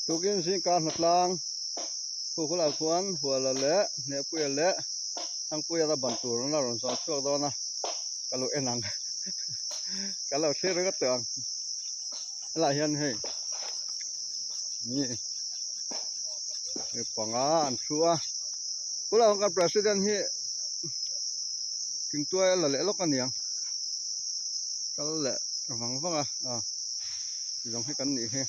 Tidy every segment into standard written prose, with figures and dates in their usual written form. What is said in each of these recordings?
Tukin zingkar hnatlang Phukhulh ah khuan Huala leh Hnehpuia leh Thangpuia la ban tur an la rawn zawng chhuak dawn a, ka lo en ang ka lo thlir ringawt tawh ang. Helaiah hian hei mi panga an thu a, tunah hian kan president hi thingtuai a la leh lawk a niang kal leh vang vang a aw ti zawng hi kan nih hi.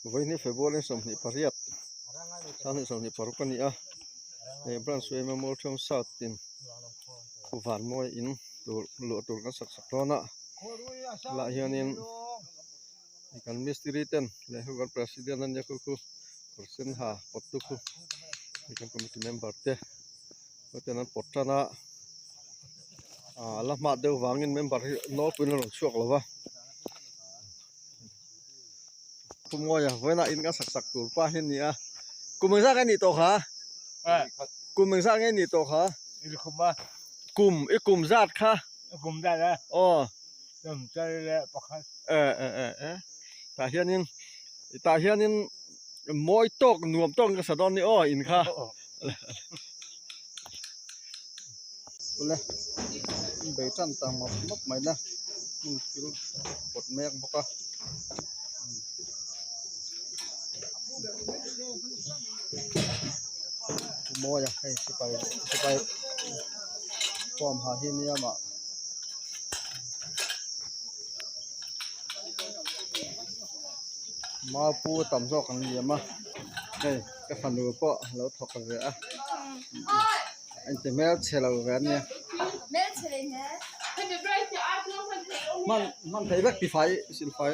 Vawiin hi February 28 2026 a ni a he branch yma Mualṭhuam South in vanmawi in tur luah tur kan sak sak dawn a lah hianin kan mistiri ten leh ho kan president a nia khu khu kawr sen ha pawt tu khu kan committee member te. Hetiang an pawt tan a ah la hma deuh vangin member hi nawlpuiin a rawn chhuak lo va Khawmuaia vawiinah in kan sak sak tur pa hi a ni a kum engzat nge nih tawh kha kum engzat nge nih tawh kha kum i kum zat kha aw e e e e tah hianin tah hianin mawi tawk nuam tawk in ka sa dawn ni aw in kha ule bei tan ta mawp mawp mai na hmun thil pawt mek bawk a mawi a hei sipai sipai form ha hi nia mah. Mau pu tam zawk an liam a hei ka fanu pawh a lo thawk ve a inti hmelchhe lo ve ania hman hman thei vek tifai silfai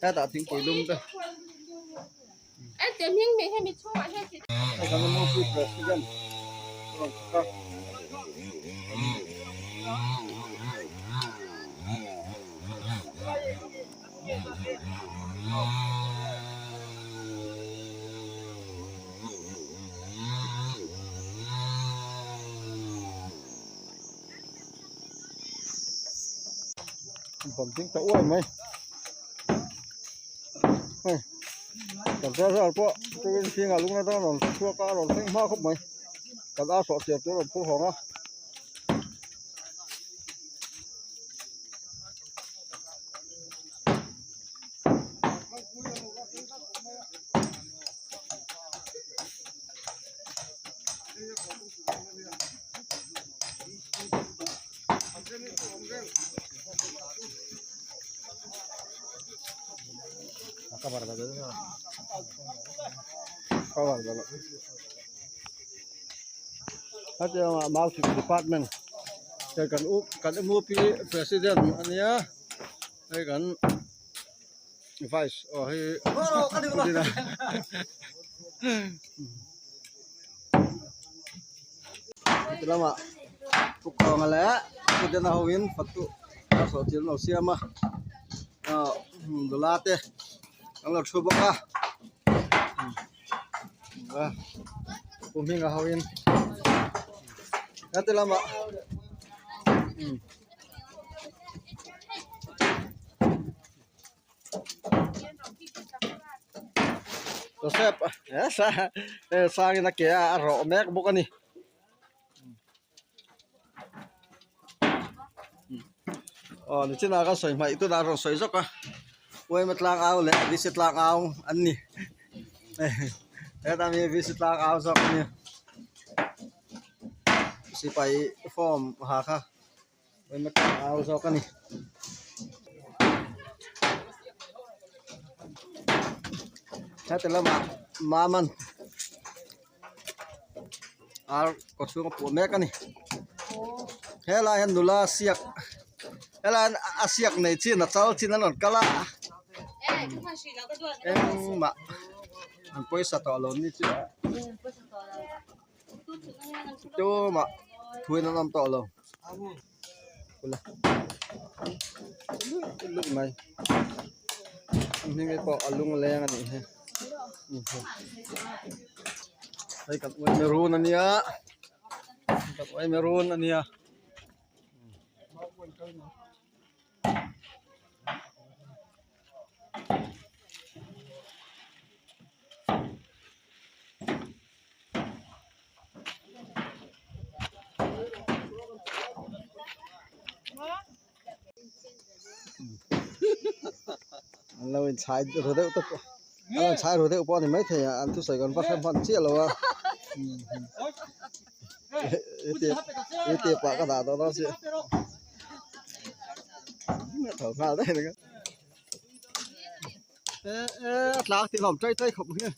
hetah thingpui lum te hei kan mp president a rawn thawk a. Bawm ding ta uai mai hei kan treasure pawh tuin zingah lung atang a rawn chhuak a a rawn thleng hma khawp mai kan ar sawh siam tur a rawn phur hawng a. Hetianga Mauchhip department hei kan u kan MUP president a nia hei kan vice aw hei heti lamah thukhawng leh student ho in fatu a sawh thil an lo siam a ah nula te an lo thu bawk a. Pu hminga ho in heti lamah Joseph sangin a ke a a rawh mek bawk a ni. Aw nichinah ka sawi hmaih tunah a rawn sawi zawk a uaima tlang au leh vc tlang au an ni heta mi vc tlang au zawk a ni sipai form ha kha uaima tlang au zawk a ni. Heti lamah Maman. Ar kaw chhung a puah mek a ni helai hian nula siak helai hian a siak nei chin a chal chin an rawn kal a engmah an pawisa tawh lo ni chu tumah thuin an awm tawh lo luih mai a hming te pawh a lung leng a nih hi. Hei kan uaime run a nia kan uaime run a nia. An lo inchhai ru deuh te pawh an lo inchhai ru deuh pawh a ni maithei a an thusawi kan va hre hman chiah lo a youtube ah ka dah tawh dawn sia tho nghal daih ringawt eh a tlak tih hlawm ṭai ṭai khawp mai a.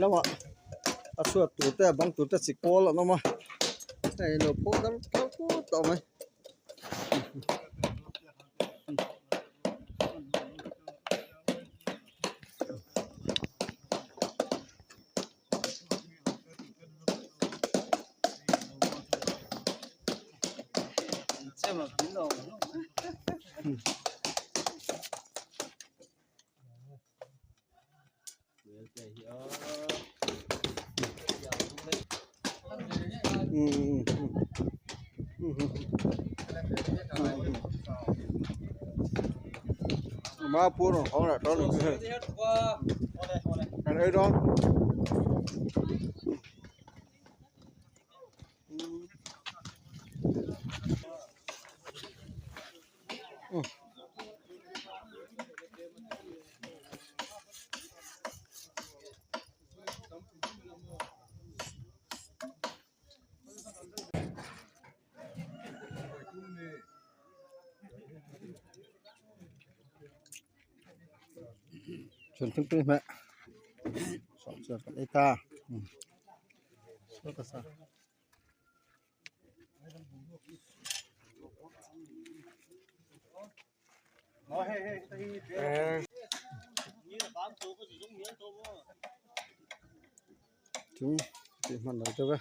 Lamah a chhuat tur te a bang tur te chi kawl an awm a hei lo pawh deuh theuh put tawh mai. Kan ei dawn. Chuan thingpui hmeh sawm chuan kan ei ta Chung tih hman lo deuh e.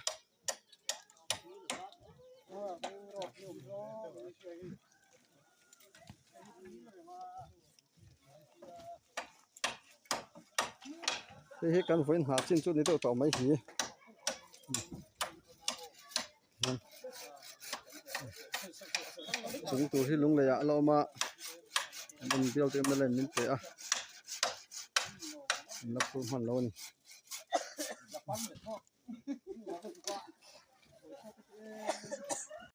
Hei hi kan vawiin hna chin chu ni deuh tawh mai hi. Chung tur hi lung leiah a la awm a an en bial te mla in min pe a an la phur hman lo a ni.